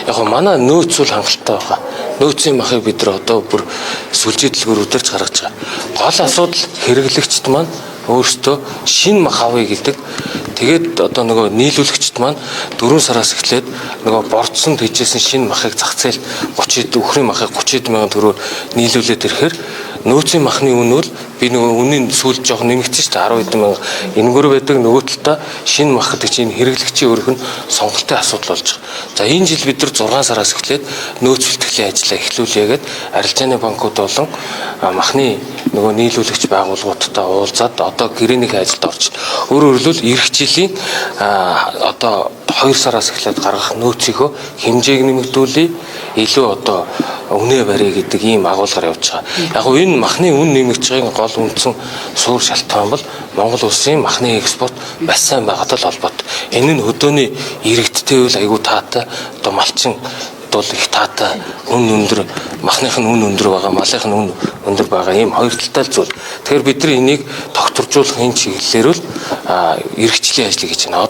Яг нь манай нөөц бол хангалттай байгаа. Нөөцийн махыг бид нар одоо бүр сүлжээ дэлгүүрүүдээр ч гаргаж байгаа. Гол асуудал хэрэглэгчд маань өөрсдөө шинэ мах авъя гэдэг. Тэгээд одоо нөгөө нийлүүлэгчд маань 4 сараас эхлээд нөгөө борцсон тэжээсэн шинэ махыг зах зээл 30 өхрийн махыг 30 мянган төгрөгөөр нийлүүлээд ирэхээр нөөцийн махны үн бол би нөгөө үнийн сүүлд жоох нэмэгдсэн шүү дээ, 10 хэдэн мянга энэгээр байдаг. Нөгөө талдаа шинэ мах гэдэг чинь хэрэглэгчийн өөрөх нь сонголтын асуудал болж байгаа. За, энэ жил бид нар 6 сараас эхлээд нөөц бэлтгэлийн ажлаа эхлүүлье гээд арилжааны банкуд болон махны нөгөө нийлүүлэгч байгууллагуудтай уулзаад одоо гэрээнийхээ ажилд орж, өөрөөр хэлбэл, ирэх жилийн одоо 2 сараас эхлээд гаргах нөөцийнхөө хэмжээг нэмэгдүүлье, илүү одоо үнэ барья гэдэг ийм агуулгаар явж байгаа. Яг нь энэ махны үн нэмэгдэж байгаагийн гол үндсэн суурь шалтгаан бол Монгол улсын махны экспорт маш сайн байгаатай л холбоотой. Энэ нь хөдөөний иргэдтэй бол айгүй таатай, одоо малчин бол их таатай, үн өндөр, махных нь үн өндөр байгаа, малынх нь үн өндөр байгаа, ийм хоёр талтай л зүйл. Тэгэхээр бид нар энийг тогтворжуулах энэ чиглэлээр л эрхчлэлийн ажлыг хийж байна.